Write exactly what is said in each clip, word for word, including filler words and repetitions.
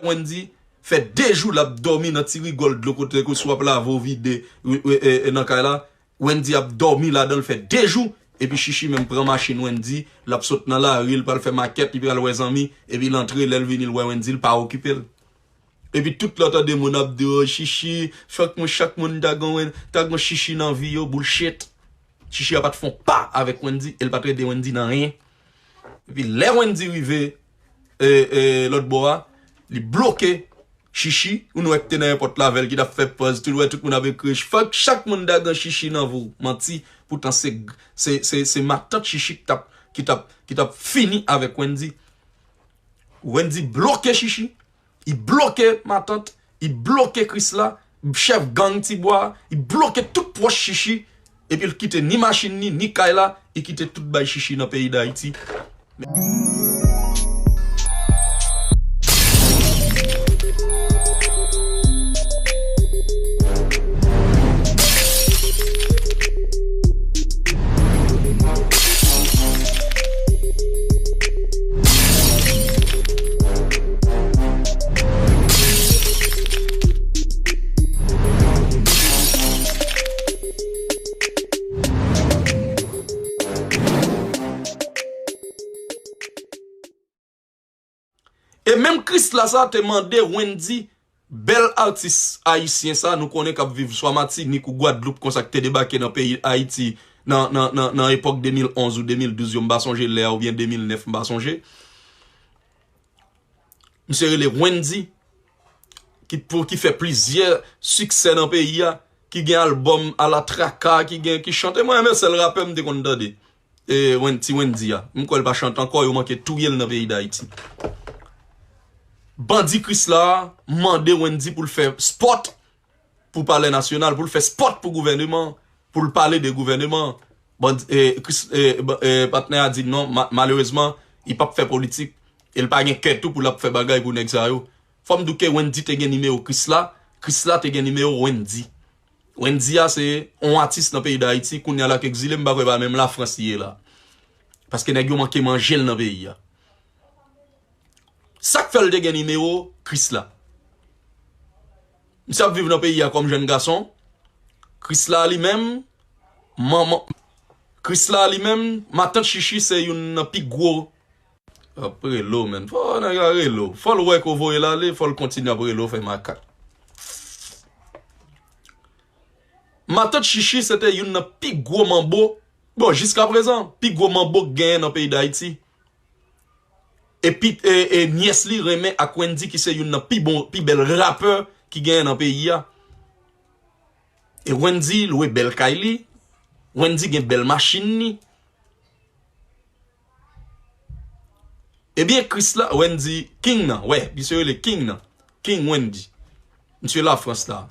Wendy fè de jou l ap dòmi nan ti rigòl dlo kote ke si w ap lave w vide, e, e, e, e, nan kay la. Wendy ap dòmi ladan l fè de jou. Epi Chichi menm pran machin Wendy, l ap sot nan lari, l pral fè makèt, li pral wè zanmi, epi l antre, lè l vini, l wè Wendy, l pa okipe l. Epi tout lè w tande moun ap di, "Oh, Chichi, fòk mwen, chak moun ta gon, ta gon Chichi nan vi yo, bullshit." Chichi a pa t fè yon pa avèk Wendy, e l pa t rede Wendy nan anyen. Epi lè Wendy rive, e, e, lòt bò a, li bloke Chichi, ou wè ki te nan èpòt la avè l, ki t ap fè pòz, tout, wè tout moun ap ekri, "Fòk chak moun ta gon Chichi nan vi w." Manti, poutan se, se, se, se matant Chichi ki t ap, ki t ap, ki t ap fini avèk Wendy. Wendy bloke Chichi, li bloke matant, li bloke Krisla, chèf gang Tibwa, li bloke tout pwòch Chichi, epi l kite ni machin ni, ni kay la, li kite tout bay Chichi nan peyi Dayiti. E menm Krisla sa te mande Wendy, bèl atis ayisyen sa nou konnen k ap viv swa Matinik ou Gwadloup konsa k te debake nan peyi Ayiti nan, nan, nan, nan epòk de mil onz ou de mil douz yo, m pa sonje lè a, oubyen de mil nèf, m pa sonje. Misye rele Wendy, ki, pou, ki fè plizyè siksè nan peyi a, ki gen albòm ala traka, ki gen, ki chante. Mwen, menm sèl rapè m te konn tande. E, Wen-, ti Wendy a. M kwè l pa chante ankò, yo manke touye l nan peyi Dayiti. Bandi Krisla mande Wendy pou l fè spòt pou Palè Nasyonal, pou l fè spòt pou gouvèneman, pou l pale de gouvèneman. Bandi, e, Kris-, e, ba-, e, patnè a di non, ma-, malerezman, li p ap fè politik. E l pa gen kè tou pou l ap fè bagay pou nèg sa yo. Fò m di w ke Wendy te gen nimewo Krisla, Krisla te gen nimewo Wendy. Wendy a se yon atis nan peyi Dayiti, kounye a l ak egzile, m pa kwè pa menm Lafrans li ye la. Paske nèg yo manke manje l nan peyi a. Sa k fè l te gen nimewo Krisla. Misye ap viv nan peyi a kòm jèn gason. Krisla li menm, manman, Krisla li menm, matant Chichi se youn nan pi gwo. Ap rele w, menn. Fò nèg la rele w. Fò l wè ke w voye l ale, fò l kontinye ap rele w, fè makak. Matant Chichi se te youn nan pi gwo manbo, bon, jiskaprezan, pi gwo manbo k genyen nan peyi Dayiti. Epi, e, e, nyès li renmen ak Wendy ki se youn nan pi bon, pi bèl rapè ki genyen nan peyi a. E Wendy lwe bèl kay li. Wendy gen bèl machin li. Ebyen, Krisla, Wendy, King nan, wè, misye rele King nan. King Wendy. Misye Lafrans la.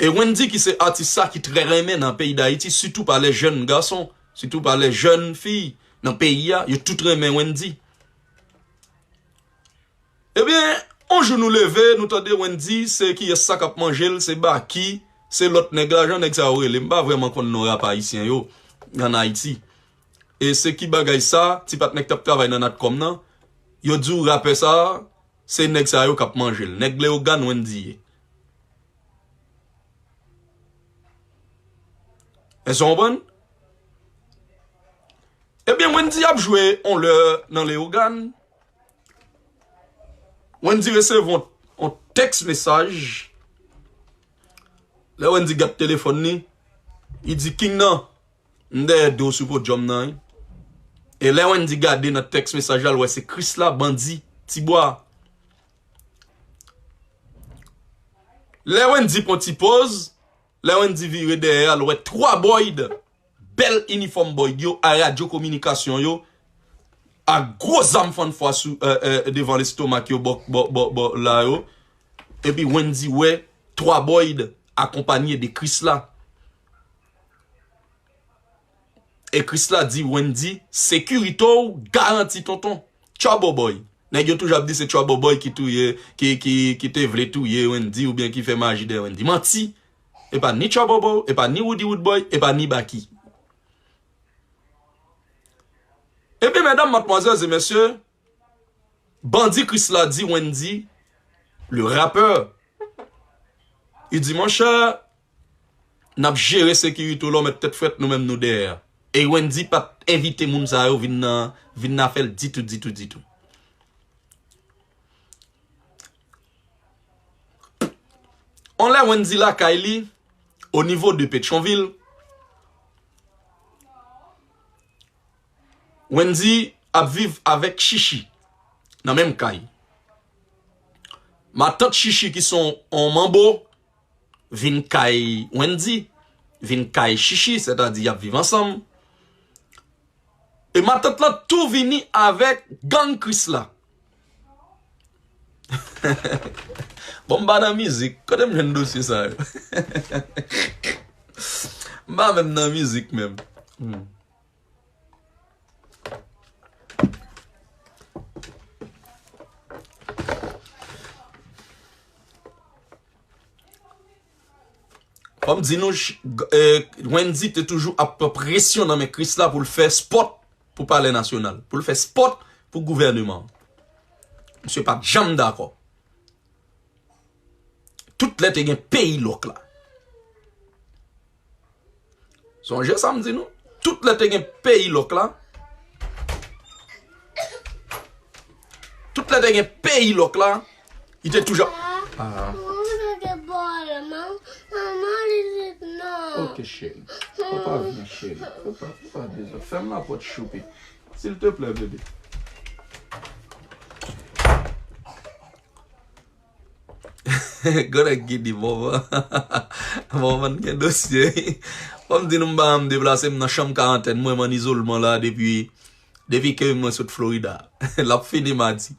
E Wendy ki se atis sa ki trè renmen nan peyi Dayiti, sitou pa lè jèn gason, sitou pa lè jèn fi nan peyi a, yo tout renmen Wendy. Ebyen, yon jou nou leve, nou tande Wendy, se kiyès sa k ap manje l, se Baky, se lòt nèg la, jan nèg sa yo rele. M pa vrèman konn non rap ayisyen yo ann Ayiti. E se ki bagay sa, ti patnè k t ap travay nan Natcom nan, yo di w rapè sa, se nèg sa yo k ap manje l. Nèg Leyogàn Wendy ye. Èske w konprann? Ebyen, Wendy ap jwe on lè nan Leyogàn. Wendy resevwa on, on tèks mesaj. Lè Wendy gad telefòn li, li di, "King nan, m dèyè do w sou podyòm nan, wi." E lè Wendy gade nan tèks mesaj la, l wè se Krisla, Bandi, Tibwa. Lè Wendy pran ti pòz, lè Wendy vire dèyè a, l wè twa Boyd, bèl inifòm Boyd yo, a radyo kominikasyon yo, ak gwo zam fann fwa sou, e, e, devan lestomak yo, bò, bò, bò, bò la yo. Epi Wendy wè twa Boyd akonpanye de Krisla. E Krisla di Wendy, "Sekirite w garanti, tonton." Trouble Boy. Nèg yo toujou ap di se Trouble Boy ki touye, ki, ki, ki te vle touye Wendy oubyen ki fè maji dèyè Wendy. Manti. E pa ni Trouble Boy, e pa ni Woody Wood Boy, e pa ni Baky. Ebyen, medam, madmwazèl e mesye, Bandi Krisla di Wendy, le rappeur, li di, monchè, n ap jere sekirite w la, w mèt tèt frèt, nou menm nou dèyè. E Wendy pa t envite moun sa yo vin nan, vin nan afè l ditou, ditou, ditou. On lè Wendy lakay li, o nivo de Petyonvil, Wendy ap viv avèk Chichi nan menm kay. Matant Chichi ki se yon manbo vin kay Wendy, vin kay Chichi, sètadi y ap viv ansanm. E matant lan tou vini avèk gang Krisla. Bon, m pa nan mizik. Kote m jwenn dosye sa yo? M pa menm nan mizik menm. Hmm. Fò m di nou, ch- g- eh, Wendy te toujou ap pran presyon nan men Krisla pou l fè spòt pou Palè Nasyonal, pou l fè spòt pou gouvèneman an. Misye pa t janm dakò. Tout lè te gen peyi lòk la. Sonje sa m di nou. Tout lè te gen peyi lòk la. Tout lè te gen peyi lòk la. Li te toujou. Ah. Manman, se te bòl. Manman, li di non. Ok, cheri. Papa vini, cheri. Papa, papa, dezòd. Fèm lapòt, choupi. Silteplè, bebe. Grann nèg ki di Morvan. Morvan gen dosye. Fò m di nou, m pa janm deplase, m nan chanm karantèn mwen, m ann izolman la depi, depi ke mwen sot Florida. L ap fini madi.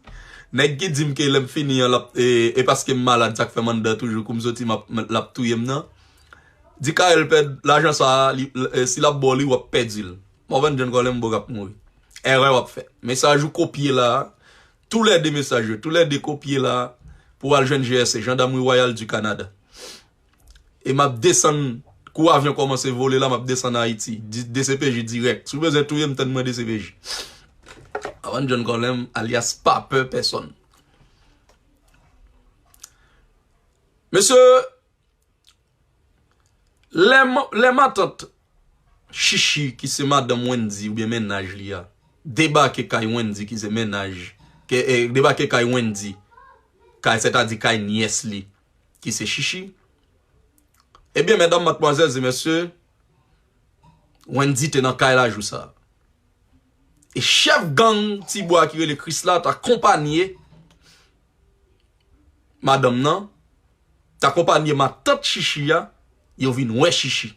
Nèg ki di m ke lè m fini an, l ap, e, e paske m malad, sa k fè m anndan toujou, kou m soti, m ap, m, l ap touye m nan. Di Kael pèd lajan sa a, li, e, si l ap ba w li, w ap pèdi l. Morvan John Colem, bòg ap mouri. Erè w ap fè. Mesaj ou kopye la a, toulède mesaj yo, toulède kopye la pou al jwenn G R C, Gendarmerie Royale du Canada. E m ap desann, kou avyon kòmanse vole la, m ap desann Ayiti, di- D C P J dirèk. Si w bezwen touye m, tann mwen D C P J. Avan John Colem, alyas pa pè pèsonn. Mesye, Lè ma- lè matant Chichi, ki se madanm Wendy oubyen mennaj li a, debake kay Wendy, ki se mennaj, ke, e, debake kay Wendy, kay, sètadi kay nyès li, ki se Chichi, ebyen, medam, madmwazèl e mesye, Wendy te nan kay la jou sa a. E chèf gang Tibwa ki rele Krisla t akonpanye madanm nan, t akonpanye matant Chichi a, yo vin wè Chichi.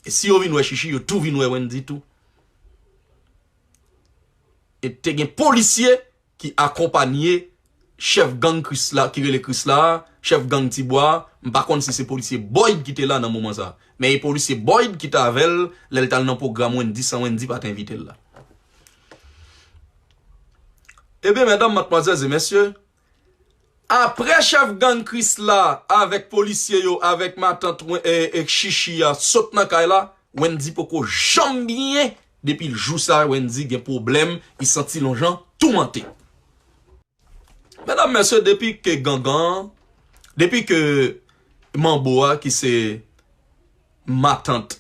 E si yo vin wè Chichi, yo tou vin wè Wendy tou. E te gen polisye ki akonpanye chèf gang Krisla, ki rele Krisla a, chèf gang Tibwa a, m pa konn si se polisye Boyd ki te la nan moman sa a. Men e polisye Boyd ki t avè l lè l t al nan pwogram Wendy san Wendy pa t envite l la. Ebyen, medam, madmwazèl e mesye, apre chèf gang Krisla avèk polisye yo, avèk matant Wen- e, e Chichi a sot nan kay la, Wendy poko janm byen. Depi jou sa a, Wendy gen pwoblèm, li santi l yon jan toumante. Medam, mesye, depi ke gangan, depi ke manbo a ki se matant,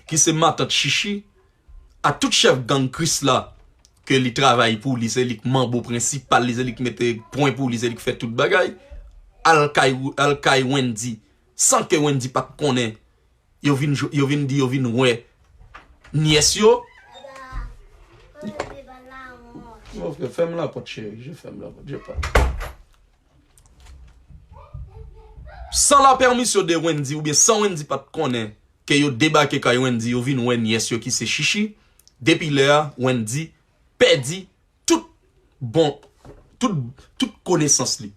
ki se matant Chichi, a tout chèf gang Krisla, ke li travay pou li, se li k manbo prensipal li, se li k mete pwen pou li, se li k fè tout bagay, al kay, al kay Wendy, san ke Wendy pa t konnen, yo vin, yo vin di, yo vin wè nyès yo. Mon frè, fèm lapòt, cheri, je fèm lapòt, je pa. San la pèmisyon de Wendy, oubyen san Wendy pa t konnen ke yo debake kay Wendy, yo vin wè nyès yo ki se Chichi. Depi lè a, Wendy pèdi tout bon, tout, tout konesans li.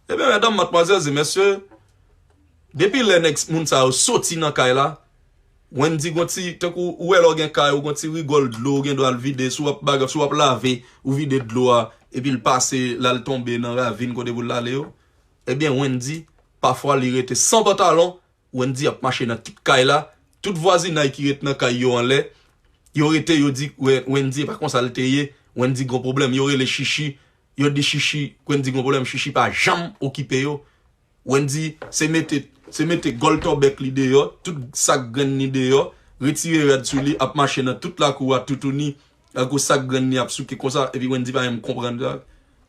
Ebyen, medam, madmwazèl e mesye, depi lè nèg moun sa yo soti nan kay la, Wendy gon ti, tankou ou wè lè w gen kay ou, gon ti rigòl dlo, ou gen dwa al vide, si w ap bagay, si w ap lave, ou vide dlo a, epi l pase, l al tonbe nan ravin kote pou l ale yo. Ebyen, Wendy, pafwa li rete san pantalon, Wendy ap mache nan tout kay la, tout vwazinay ki ret nan kay yo anlè, yo rete, yo di, Wen- Wendy, e pa konsa l te ye, Wendy gon pwoblèm, yo rele Chichi, yo di Chichi, Wendy gon pwoblèm, Chichi pa janm okipe yo. Wendy, se mete, se mete gòl tòbèk li deyò, tout sak grenn li deyò, retire rad sou li, ap mache nan tout lakou a toutouni, tankou sak grenn li ap souke konsa, epi Wendy pa menm konprann sa.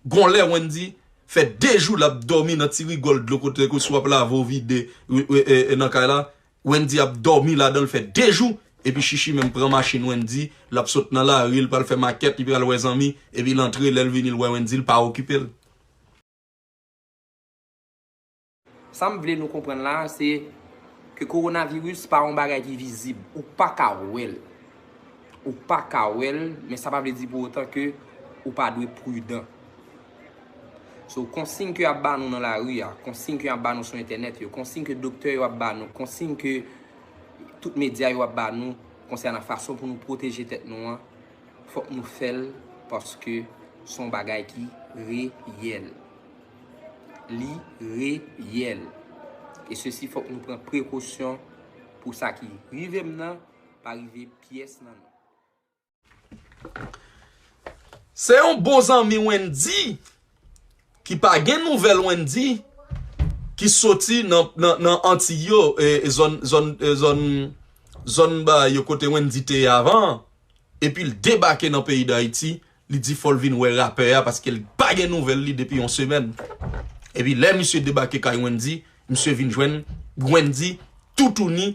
Gon lè Wendy fè de jou l ap dòmi nan ti rigòl dlo kote ke si w ap lave w vide, e, e, e, e, nan kay la, Wendy ap dòmi ladan l fè de jou, epi Chichi menm pran machin Wendy, l ap sot nan lari, l pral fè makèt, li pral wè zanmi, epi l antre, lè l vini, l wè Wendy, l pa okipe l. Sa m vle nou konprann la, se ke kowonaviris pa yon bagay ki vizib. Ou pa ka wè l. Ou pa ka wè l, men sa pa vle di pou otan ke ou pa dwe pridan. So, konsiy ke y ap ba nou nan lari a, konsiy ke y ap ba nou sou entènèt yo, konsiy ke doktè yo ap ba nou, konsiy ke tout medya yo ap ba nou konsènan fason pou nou pwoteje tèt nou an, fòk nou fè l paske se yon bagay ki reyèl. Li reyèl. E sesi fòk nou pran prekosyon pou sa ki rive m nan pa rive pyès nan nou. Se yon bon zanmi Wendy ki pa gen nouvèl Wendy ki soti nan, nan, nan Antiy yo, e, e zòn, zòn, e zòn, zòn ba yo kote Wendy te ye avan an, epi l debake nan peyi Dayiti, li di fò l vin wè rapè a paske l pa gen nouvèl li depi yon semèn. Epi lè misye debake kay Wendy, misye vin jwenn Wendy toutouni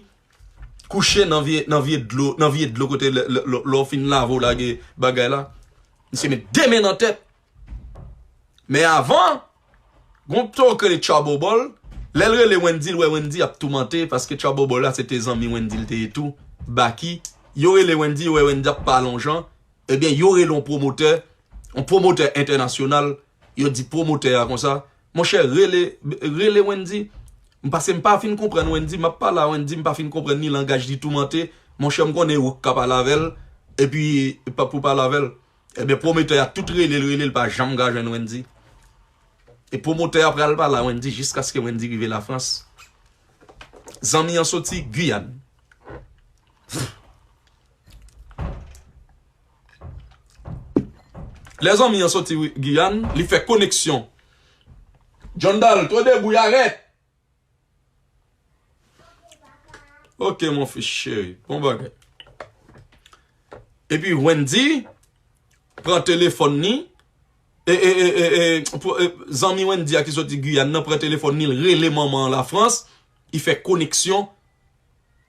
kouche nan vye, nan vye dlo, nan vye dlo kote lè, lè, lè, lè w fin lave w lage bagay la. Misye met de men nan tèt. Men avan, gon pto k rele Trouble Boy, lè l rele Wendy, l wè Wendy ap toumante, paske Trouble Boy la se te zanmi Wendy l te ye tou, Baky. Yo rele Wendy, yo wè Wendy ap pale yon jan, ebyen yo rele yon pwomotè, yon pwomotè entènasyonal, yo di pwomotè a konsa, monchè, rele, rele Wendy. M pase m pa fin konprann Wendy, m ap pale a Wendy, m pa fin konprann ni langaj li toumante, monchè, m konnen e ou k ka pale avè l, epi pa pou pale avè l. Ebyen, pwomotè a tout rele l, rele l, pa janm ka jwenn Wendy. E pwomotè a pral pale a Wendy jiskaske Wendy rive Lafrans. Zanmi an soti Giyàn. Lè zanmi an soti Giyàn, li fè koneksyon. John Dal, to debout, arrête! Ok, mon fils chéri. Bon bagay. Epi Wendy pran telefòn li. E, e, e, e, e, pou, e, zanmi Wendy a ki soti Giyàn nan pran telefòn li, l rele manman an Lafrans. Li fè koneksyon.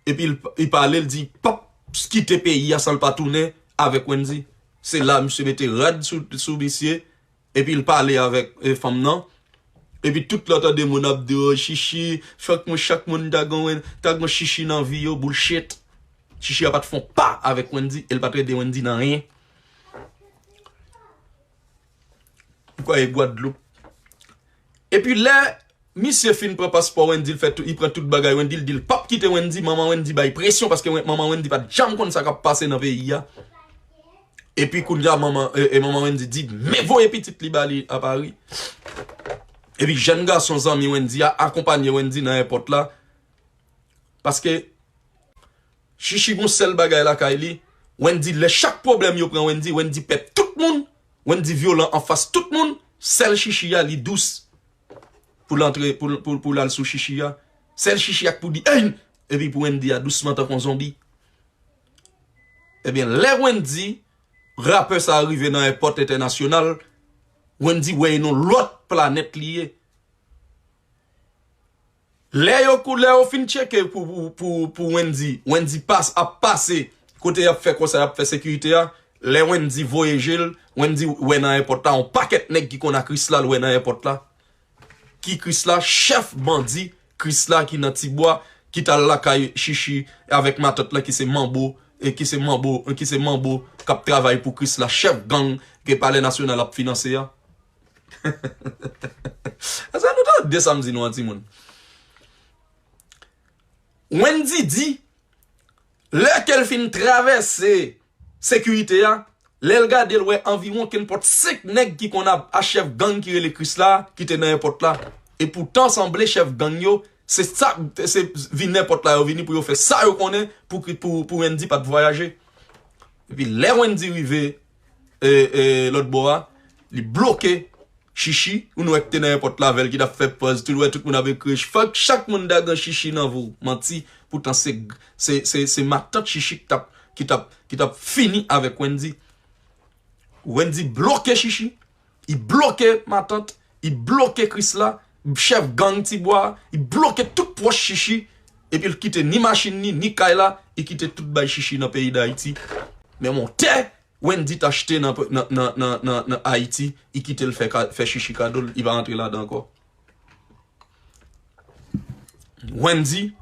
Epi l, li pale, l di, pap kite peyi a san l pa tounen avèk Wendy. Se la, misye mete rad sou, sou misye. Epi l pale avèk, e, fanm nan. Epi tout lè w tande moun ap di, o, Chichi, fòk moun, chak moun ta gon, ta gon Chichi nan vi yo, bullshit. Chichi a pa t fè yon pa avèk Wendy, e l pa t rede Wendy nan anyen. M kwè e Gwadloup. Epi lè misye fin pran paspò Wendy, l fè tout, li pran tout bagay Wendy, l di l p ap kite Wendy, manman Wendy bay presyon, paske Wen-, manman Wendy pa t janm konn sa k ap pase nan peyi a. Epi kounye a manman, e, e manman Wendy di, men voye pitit li ba li a Pari. Epi jèn gason zanmi Wendy a akonpanye Wendy nan èpòt la. Paske Chichi gon sèl bagay lakay li. Wendy, lè chak pwoblèm yo pran Wendy, Wendy pè tout moun. Wendy vyolan anfas tout moun. Sèl Chichi a, li dous. Pou l antre, pou, pou, pou l al sou Chichi a. Sèl Chichi a k pou di, ey! Epi pou Wendy a dousman tankou yon zonbi. Ebyen, lè Wendy, rapè sa a rive nan èpòt entènasyonal, Wendy wè e nan lòt planèt li ye. Lè yo kou, lè yo fin tcheke pou, pou, pou, pou Wendy, Wendy pas, ap pase kote y ap fè konsa, y ap fè sekirite a. Lè Wendy voye je l, Wendy wè nan èpòt la, yon pakèt nèg ki konn a Krisla, l wè nan èpòt la. Ki Krisla, chèf bandi Krisla ki nan Tibwa, ki t al lakay Chichi avèk matant lan ki se Manbo, e ki se Manbo, ki se Manbo k ap travay pou Krisla, chèf gang ke Palè Nasyonal ap finanse a. Èske nou tande sa m di nou an, timoun? Wendy di, lè ke l fin travèse sekirite a, lè l gade, l wè anviwon kenpòt senk nèg ki konn a, a chèf gang ki rele Krisla, ki te nan èpòt la. E poutan, sanble chèf gang yo, se sa, se vin èpòt la yo vini pou yo fè sa yo konnen pou, pou, pou Wendy pa t vwayaje. Epi lè Wendy rive, e, e, lòt bò a, li bloke Chichi, ou wè ki te nan èpòt la avè l, ki t ap fè pòz, tout, wè, tout moun ap ekri, fòk chak moun dagan Chichi nan vou, manti, poutan se, se, se, se matant Chichi ki t ap, ki t ap, ki t ap fini avèk Wendy. Wendy bloke Chichi, li bloke matant, li bloke Krisla, chèf gang Tibwa, li bloke tout pwòch Chichi, epi l kite ni machin ni, ni kay la, li kite tout bay Chichi nan peyi Dayiti. Men yon tè, Wendy t achte nan, nan, nan, nan, nan, nan Ayiti, li kite l fè, ka- fè Chichi kado l, li pa rantre ladan ankò. Wendy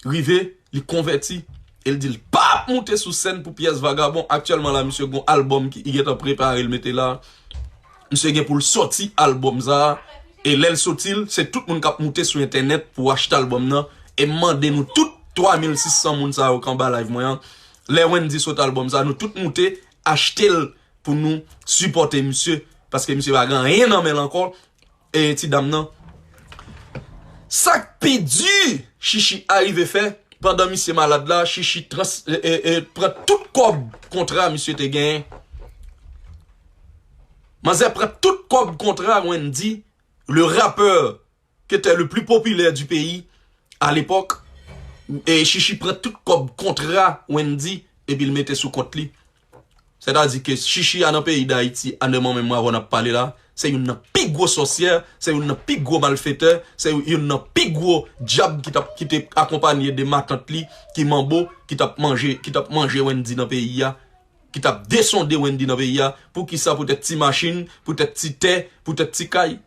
rive, li konvèti, e l di l p ap moute sou sèn pou pyès vagabon. Aktyèlman la, misye gon albòm ki li gentan prepare l mete la. Misye gen pou l sòti albòm sa a. E lè l soti l, se tout moun k ap moute sou entènèt pou achte albòm nan. E m mande nou tout twa mil sis san moun sa yo k anba live mwen an. Lè Wendy sot albòm sa a, nou tout moute achte l pou nou sipòte misye. Paske misye pa gen anyen nan men l ankò. E ti dam nan. Sa k pi di Chichi arive fè pandan misye malad la, Chichi trans, e, e, e, pran tout kòb kontra misye te genyen. Manzè pran tout kòb kontra Wendy, le rappeur qui était le plus populaire du pays à l'époque. E Chichi pran tout kòb kontra Wendy epi l mete sou kont li. Sètadi ke Chichi a nan peyi Dayiti, a nan moman menm avè w n ap pale la, se youn nan pi gwo sòsyè, se youn nan pi gwo malfetè, se youn nan pi gwo dyab ki t ap, ki te akonpanye de matant li, ki manbo, ki t ap manje, ki t ap manje Wendy nan peyi a, ki t ap desonde Wendy nan peyi a. Poukisa? Poutèt ti machin, poutèt ti tè, poutèt ti kay.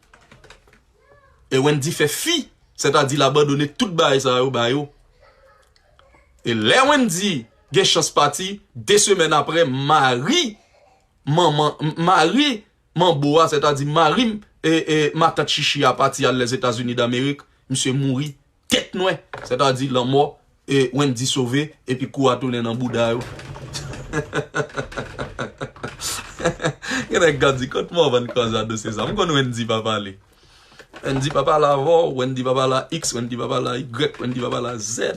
E Wendy fè fi, sètadi l abandone tout bagay sa yo ba yo. E lè Wendy gen chans pati, de semèn apre, mari, manman, m- mari manbo a, sètadi mari m- e, e matant Chichi a pati al Lèzetazini Damerik, misye mouri tèt nwè, sètadi lanmò, e Wendy sove, epi kou a tounen nan bouda yo. Gen nèg k ap di, kot Morvan kwaze a dosye sa? M konn Wendy pa pale. Wendy pa pale avè w, Wendy pa pale a X, Wendy pa pale a Y, Wendy pa pale a Z.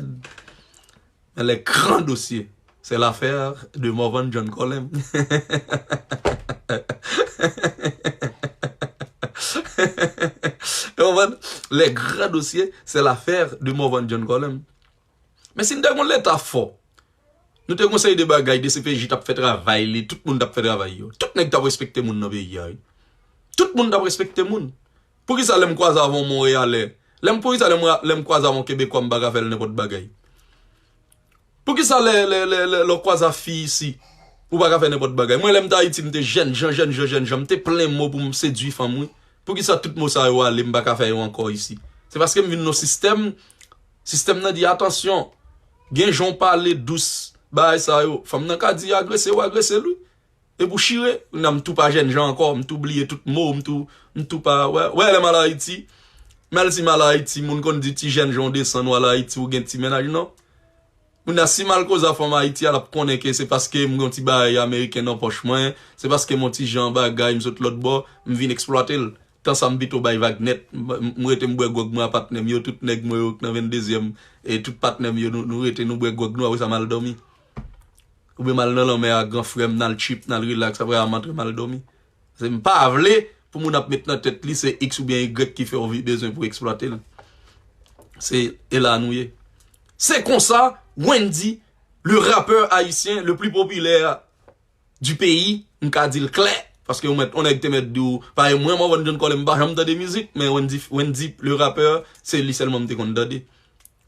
Men les grands dossiers, c'est l'affaire de Morvan John Colem. Ou konprann? Les grands dossiers, c'est l'affaire de Morvan John Colem. Men si n te gon leta fò, nou te gon seri de bagay, D C P J t ap fè travay li, tout moun t ap fè travay yo. Tout nèg t ap respekte moun nan peyi a, wi. Tout moun t ap respekte moun. Poukisa lè m kwaze avè yon Monreyalè, lè m, poukisa lè m, lè m kwaze avè yon Kebekwa, m pa ka fè l nenpòt bagay? Poukisa lè, lè, lè, lè, lè w kwaze a fi isi, ou pa ka fè nenpòt bagay? Mwen, lè m te Ayiti, m te jènjan, jènjan, jènjan, m te plen mo pou m sedui fanm, wi. Poukisa tout mo sa yo ale, m pa ka fè yo ankò isi? Se paske m vin nan sistèm, sistèm nan di, atansyon, gen jan w pale dous, bagay sa yo, fanm nan ka di agrese w, agrese l, wi. E pou chire, kounye a m tou pa jènjan ankò, m tou bliye tout mo, m tou, m tou pa, wè, wè, lè m al Ayiti, men si m al Ayiti, moun konn di ti jènjan w desann, w al Ayiti, ou gen ti mennaj, non. Kounye a, si m al koze a fanm Ayiti a, l ap konnen ke se paske m gen yon ti bagay ameriken nan pòch mwen, se paske m yon ti jan bagay, m sot lòt bò, m vin eksplwate l. Tan sa m pito bay vag nèt, m, m, m rete m bwè gwòg mwen a patnè m yo, tout nèg mwen yo k nan venndezyèm, e tout patnè m yo, nou, nou rete nou bwè gwòg nou, apre sa m al dòmi. Oubyen m al nan lanmè a, gran frè m, n al trip, n al rilaks, apre a m antre m al dòmi. Se m pa vle pou moun ap met nan tèt li se X oubyen Y ki fè w vi- bezwen pou eksplwate l. Se e la nou ye. Se konsa, Wendy, le rappeur haïtien le plus populaire du pays, m ka di l klè, paske yon mèt, yon nèg te mèt di w, parèy mwen, Morvan John Colem, m pa janm tande mizik, men Wendy, Wendy, le rappeur, se li sèlman m te konn tande.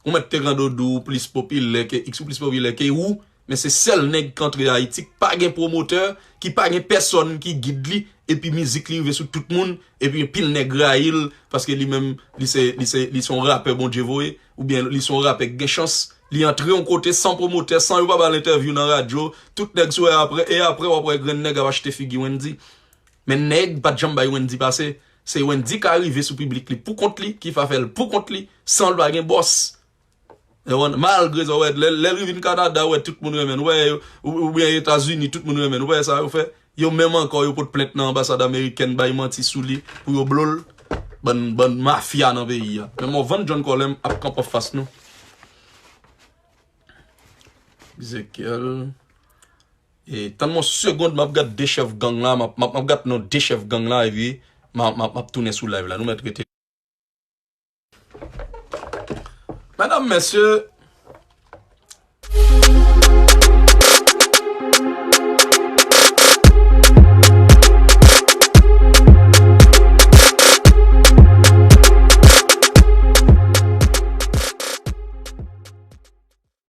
Ou mèt te gen dodou plis popilè ke X, ou plis popilè ke ou, men se sèl nèg k antre Ayiti k pa gen pwomotè, ki pa gen pèsòn ki gid li, epi mizik li rive sou tout moun, epi anpil nèg rayi l, paske li menm, li se, li se, li se yon rapè Bondye voye, oubyen li se yon rapè k gen chans, li antre yon kote san pwomotè, san yo pa ba l entèvyou nan radyo, tout nèg sou e apre, e apre w ap wè grenn nèg ap achte figi Wendy. Men nèg pa t janm bay Wendy pase. Se Wendy ka rive sou piblik li pou kont li, ki fa fè l pou kont li, san l pa gen bòs. Ou konprann? Malgre sa, w wè, lè, lè l vin Kanada, w wè, tout moun renmen l. W wè, ou, oubyen Etazini, tout moun renmen l. W wè sa yo fè? Yo menm ankò, yo pot plent nan anbasad amerikèn, bay manti sou li, pou yo blo l. Bann, bann mafya nan peyi a. Men Morvan John Colem ap kanpe anfas nou. Ezekyèl. E, tann m yon segond, m ap gad de chèf gang la, m ap, m ap, m ap gad non de chèf gang la, epi m ap, m ap, m ap tounen sou live la. Nou mèt rete. Medam, mesye,